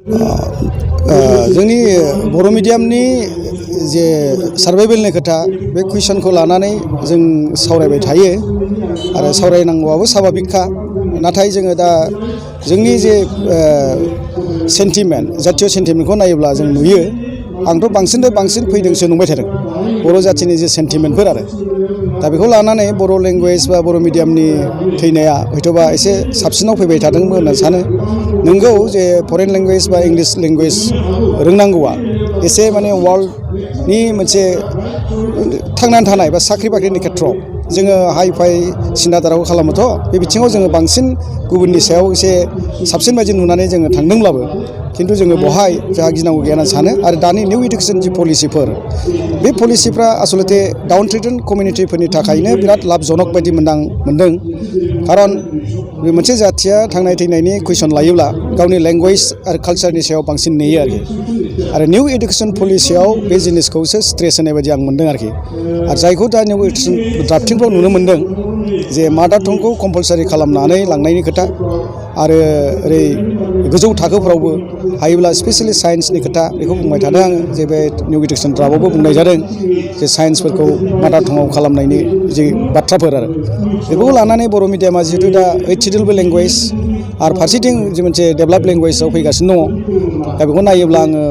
जोंनि बर' मिडियामनि जे सार्भाइभेलनि खोथा बे कुइसनखौ लानानै जों सावरायबाय थायो आरो सावरायनांगौआबो स्वाभाबिकखा। नाथाय जोङो दा जोंनि जे सेन्टिमेन्ट जातीय सेन्टिमेन्टखौ नायोब्ला जों नुयो आंथ' बांसिननिफ्राय बांसिन फैदोंसो नंबाय थादों बर' जाथिनि जे सेन्टिमेन्टफोर आरो दा बेखौ लानानै बर' लेंगुवेज बा बर' मिडियामनि थैनाया हयथ'बा एसे साबसिनाव फैबाय थादोंबो होनना सानो। नंगौ जे फरेन लेंगुवेज बा इंलिश लेंगुवेज रोंनांगौआ एसे माने वर्ल्डनि मोनसे थांनानै थानाय बा साख्रि बाख्रिनि खेथ्रआव जोङो हाइ फाइ सिन्थाधाराखौ खालामोथ' बे बिथिङाव जोङो बांसिन गुबुननि सायाव एसे साबसिन बायदि नुनानै जोङो थांदोंब्लाबो खिन्थु जोङो बहाय जोंहा गिनांगौ गैया होनना सानो। आरो दानि निउ इडुकेसन जि पलिसिफोर बे पलिसिफ्रा आसलथे डाउन ट्रिटेड कमिउनिटिफोरनि थाखायनो बिराद लाबजनक बायदि मोनदों। खारन बे मोनसे जाथिया थांनाय थैनायनि कुइसन लायोब्ला गावनि लेंगुवेज आरो कालचारनि सायाव बांसिन नेयो आरो निउ इडुकेसन पलिसियाव बे जिनिसखौसो स्ट्रेस होनाय बायदि आं मोनदों आरो जायखौ दा निउ इडुकेसन ड्राफ्टिंफ्राव नुनो मोनदों जे मादार टंखौ कम्पालसारि खालामनानै लांनायनि खोथा आरो ओरै गोजौ थाखोफ्रावबो हायोब्ला स्पेसियेलि साइन्सनि खोथा बेखौ बुंबाय थादों आङो जे बे निउ इडुकेसन ड्राफ्टआवबो बुंनाय जादों जे साइन्सफोरखौ मादार टंआव खालामनायनि जि बाथ्राफोर आरो बेखौ लानानै बर' मिडियामा जिहेतु दा ओइथ सिडिउलबो लेंगुवेज आरो फारसेथिं जे मोनसे डेभेलप लेंगुवेजाव फैगासिनो दङ दा बेखौ नायोब्ला आङो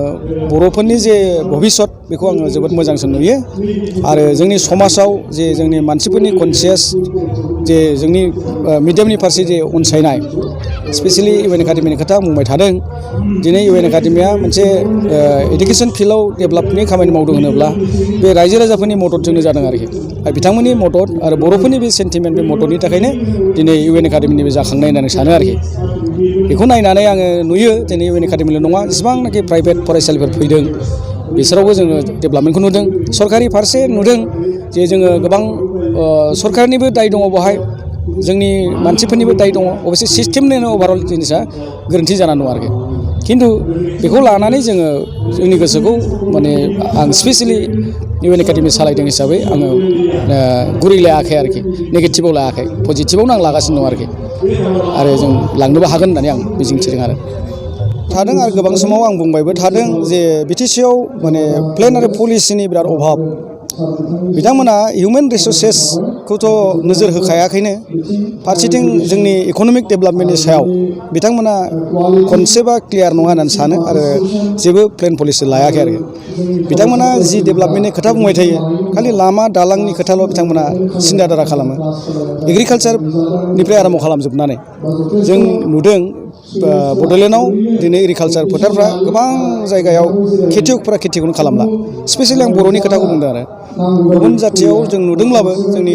बर'फोरनि जे भबिसत बेखौ आङो जोबोद मोजांसिन नुयो। आरो जोंनि समाजाव जे जोंनि मानसिफोरनि कनसियास जे जोंनि मिडियामनि फारसे जे अनसायनाय स्पेसियेलि इउ एन एकाडेमिनि खोथा बुंबाय थादों। दिनै इउ एन एकाडेमिया मोनसे इडुकेसन फिल्डआव डेभेलपनि खामानि मावदों होनोब्ला बे रायजो राजाफोरनि मददजोंनो जादों आरोखि बिथांमोननि मदद आरो बर'फोरनि बे सेन्टिमेन्ट बे मददनि थाखायनो दिनै इउ एन एकाडेमिनि बे जाखांनाय होननानै सानो आरोखि। बेखौ नायनानै आङो नुयो दिनै इउ एन एकाडेमिल' नङा जेसेबांनाखि प्राइभेट फरायसालिफोर फैदों बिसोरावबो जोङो डेभेलपमेन्टखौ नुदों। सरकारि फारसे नुदों जे जोङो गोबां सरकारनिबो दाय दङ बेवहाय जोंनि मानसिफोरनिबो दाय दङ। अबयसे सिस्टेमनिनो अभारअल जिनिसा गोरोन्थि जानानै दं आरोखि खिन्थु बेखौ लानानै जोङो जोंनि गोसोखौ माने आं स्पेसियेलि इउ एन एकाडेमि सालायदों हिसाबै आङो गुरै लायाखै आरोखि नेगेटिभाव लायाखै पजिटिभावनो आं लागासिनो दं आरो जों लांनोबो हागोन होननानै आं मिजिंथिदों आरो थादों। आरो गोबां समाव आं बुंबायबो थादों जे बिटिसिआव माने प्लेन आरो पलिसिनि बिराद अभाब। बिथांमोना हिउमेन रिसर्सेसखौथ' नोजोर होखायाखैनो फारसेथिं जोंनि इक'नमिक डेभेलपमेन्टनि सायाव बिथांमोना कनसेप्टआ क्लियार नङा होननानै सानो आरो जेबो प्लेन पलिसि लायाखै आरो बिथांमोना जि डेभेलपमेन्टनि खोथा बुंबाय थायो खालि लामा दालांनि खोथाल' बिथांमोना सिन्थाधारा खालामो। एग्रिकालसारनिफ्राय आराम्भ खालामजोबनानै जों नुदों बड'लेण्डआव दिनै एग्रिकालसार फोथारफ्रा गोबां जायगायाव खेथियकफोरा खेथिखौनो खालामला। स्पेसियेलि आं बर'नि खोथाखौ बुंदों आरो गुबुन जाथियाव जों नुदोंब्लाबो जोंनि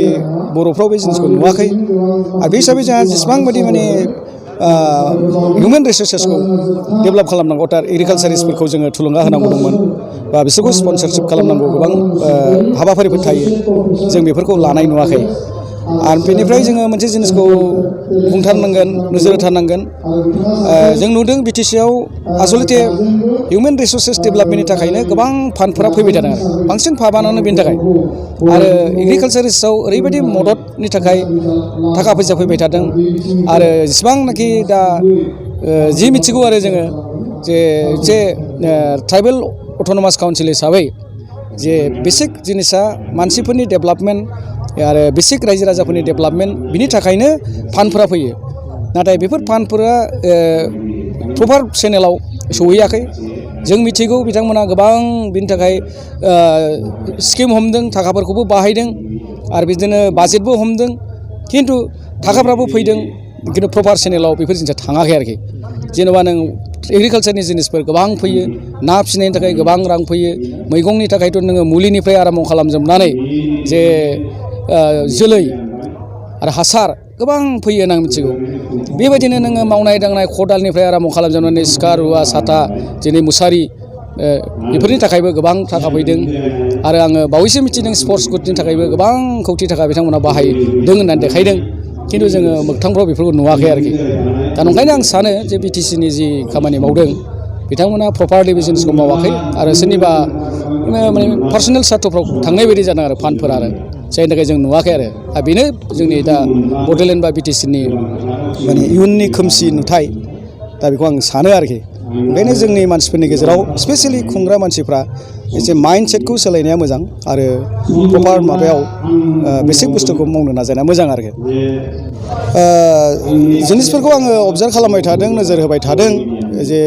बर'फ्राव बे जिनिसखौ नुवाखै। आरो बे हिसाबै जोंहा जेसेबां बायदि माने हिउमेन रिसर्सेसखौ डेभेलप खालामनांगौ दा एग्रिकालसारिस्टफोरखौ जोङो थुलुंगा होनांगौ दंमोन बा बिसोरखौ स्पन्सरशिप खालामनांगौ गोबां हाबाफारिफोर थायो जों बेफोरखौ लानाय नुवाखै। आरो बेनिफ्राय जोङो मोनसे जिनिसखौ बुंथारनांगोन नोजोर होथारनांगोन जों नुदों बिटिसिआव आसलथे हिउमेन रिसर्सेस डेभेलपमेन्टनि थाखायनो गोबां फान्डफोरा फैबाय थादों आरो बांसिन फान्डआनो बेनि थाखाय आरो एग्रिकालसारिस्टआव ओरैबायदि मददनि थाखाय थाखा फैसा फैबाय थादों। आरो जेसेबांनाखि दा जि मिथिगौ आरो जोङो जे ट्राइबेल अट'नमास काउन्सिल हिसाबै जे बेसिक जिनिसा मानसिफोरनि डेभेलपमेन्ट आरो बेसिक रायजो राजाफोरनि डेभेलपमेन्ट बिनि थाखायनो फान्डफोरा फैयो। नाथाय बेफोर फान्डफोरा प्रपार चेनेलाव सहैयाखै। जों मिथिगौ बिथांमोना गोबां बिनि थाखाय स्किम हमदों थाखाफोरखौबो बाहायदों आरो बिदिनो बाजेटबो हमदों खिन्थु थाखाफ्राबो फैदों खिन्थु प्रपार चेनेलाव बेफोर जिनिसा थाङाखै आरोखि। जेनेबा नों एग्रिकालसारनि जिनिसफोर गोबां फैयो ना फिसिनायनि थाखाय गोबां रां फैयो मैगंनि थाखायथ' नोङो मुलिनिफ्राय आराम्भ खालामजोबनानै जे जोलै आरो हासार गोबां फैयो होनना मिथिगौ। बेबायदिनो नोङो मावनाय दांनाय खदालनिफ्राय आराम्भ खालामजोबनानै सिखा रुवा साथा दिनै मुसारि बेफोरनि थाखायबो गोबां थाखा फैदों। आरो आङो बावैसो मिथिदों स्पर्ट्स कुटनि थाखायबो गोबां कौटि थाखा बिथांमोना बाहायदों होननानै देखायदों खिन्थु जोङो मोगथांफ्राव बेफोरखौ नुवाखै आरोखि। दा नंखायनो आं सानो जे बिटिसिनि जि खामानि मावदों बिथांमोना प्रपारलि बे जिनिसखौ मावाखै आरो सोरनिबा माने पार्सनेल सार्थफ्राव थांनाय बायदि जादों आरो फान्डफोर आरो जायनि थाखाय जों नुवाखै आरो बेनो जोंनि दा बड'लेण्ड बा बिटिसिनि माने इयुननि खोमसि नुथाय दा बेखौ आं सानो आरोखि। ओंखायनो जोंनि मानसिफोरनि गेजेराव स्पेसियेलि खुंग्रा मानसिफ्रा एसे माइन्डसेटखौ सोलायनाया मोजां आरो प्रपार माबायाव बेसिक बुस्थुखौ मावनो नाजानाया मोजां आरोखि जिनिसफोरखौ आङो अबजार्भ खालामबाय थादों नोजोर होबाय थादों जे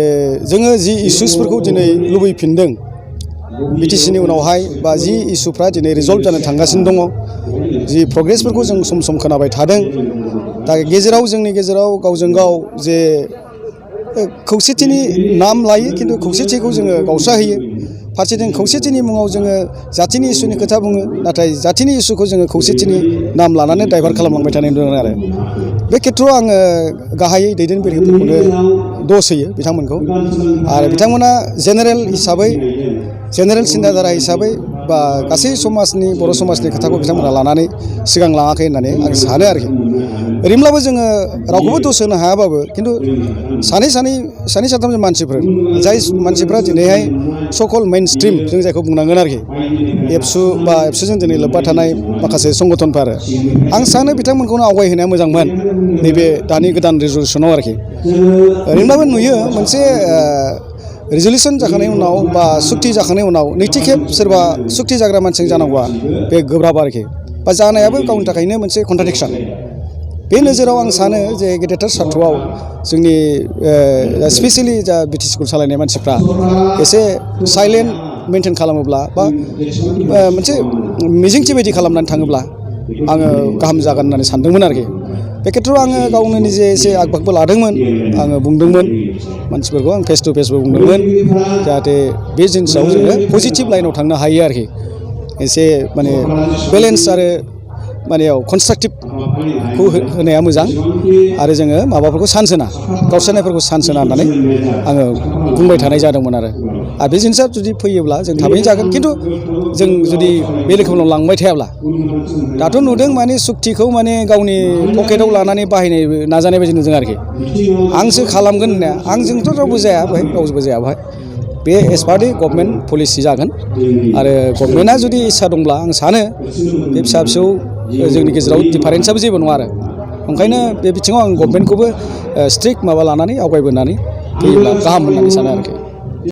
जोङो जि इसुसफोरखौ दिनै लुबैफिनदों बिटिसिनि उनावहाय बा जि इसुफ्रा दिनै रिजल्भ जानो थांगासिनो दङ जि प्रग्रेसफोरखौ जों सम सम खोनाबाय थादों दा गेजेराव जोंनि गेजेराव गावजों गाव जे खौसेथिनि नाम लायो खिन्थु खौसेथिखौ जोङो गावस्राहोयो फारसेथिं खौसेथिनि मुङाव जोङो जाथिनि इसुनि खोथा बुङो नाथाय जाथिनि इसुखौ जोङो खौसेथिनि नाम लानानै डाइभार्ट खालामलांबाय थानाय नुदों आरो बे खेथ्रआव आङो गाहायै दैदेनगिरिफोरखौनो दस होयो बिथांमोनखौ आरो बिथांमोना जेनेरेल सिन्ताधारा हिसाबै बा गासै समाजनि बर' समाजनि खोथाखौ बिथांमोना लानानै सिगां लाङाखै होननानै आं सानो आरोखि ओरैनोब्लाबो जोङो रावखौबो दस होनो हायाबाबो खिन्थु सानै साथामजों मानसिफोर जाय मानसिफ्रा दिनैहाय सकल मेइन स्ट्रिम जों जायखौ बुंनांगोन आरोखि एबसुजों दिनै लोब्बा थानाय माखासे संगठनफोर आं सानो बिथांमोनखौनो आवगायहोनाया मोजांमोन नैबे दानि गोदान रिजलिउसनाव आरोखि ओरैनोब्लाबो नुयो मोनसे रिजलिउसन जाखांनायनि उनाव बा सुक्ति जाखांनायनि उनाव नैथि खेब सोरबा सुक्ति जाग्रा मानसिजों जानांगौआ बे गोब्राब आरोखि बा जानायाबो गावनि थाखायनो मोनसे कन्ट्राडिक्सन बे नोजोराव आं सानो जे गेदेरथार सार्थआव जोंनि स्पेसियेलि जा बिटिसिखौ सालायनाय मानसिफ्रा एसे साइलेन्ट मेनटेन खालामोब्ला बा मोनसे मिजिंथि बायदि खालामनानै थाङोब्ला आङो गाहाम जागोन होननानै सानदोंमोन आरोखि बे खेथ्रआव आङो गावनो निजे एसे आगबागबो लादोंमोन आङो बुंदोंमोन मानसिफोरखौ आं फेस टु फेसबो बुंदोंमोन जाहाथे बे जिनिसआव जोङो पजिटिभ लाइनाव थांनो हायो आरोखि एसे माने बेलेन्स आरो मानेयाव कनस्ट्राक्टिभखौ होनाया मोजां आरो जोङो माबाफोरखौ चान्स होना गावस्रानायफोरखौ चान्स होना होननानै आङो बुंबाय थानाय जादोंमोन आरो बे जिनिसा जुदि फैयोब्ला जों थाबैनो जागोन खिन्थु जों जुदि बे रोखोमाव लांबाय थायाब्ला दाथ' नुदों माने सुक्तिखौ माने गावनि पकेटाव लानानै बाहायनो नाजानाय बायदि नुदों आरोखि आंसो खालामगोन होननाया आंजोंथ' रावबो जाया बेहाय रावबो जाया बेहाय बे एस पार दि गभर्नमेन्ट पलिसि जागोन आरो गभर्नमेन्टआ जुदि इस्सा दंब्ला आं सानो बे फिसा फिसौ जोंनि गेजेराव डिफारेन्सआबो जेबो नङा आरो ओंखायनो बे बिथिङाव आं गभर्नमेन्टखौबो स्ट्रिक्ट माबा लानानै आवगायबोनानै फैयोब्ला गाहाम होननानै सानो आरोखि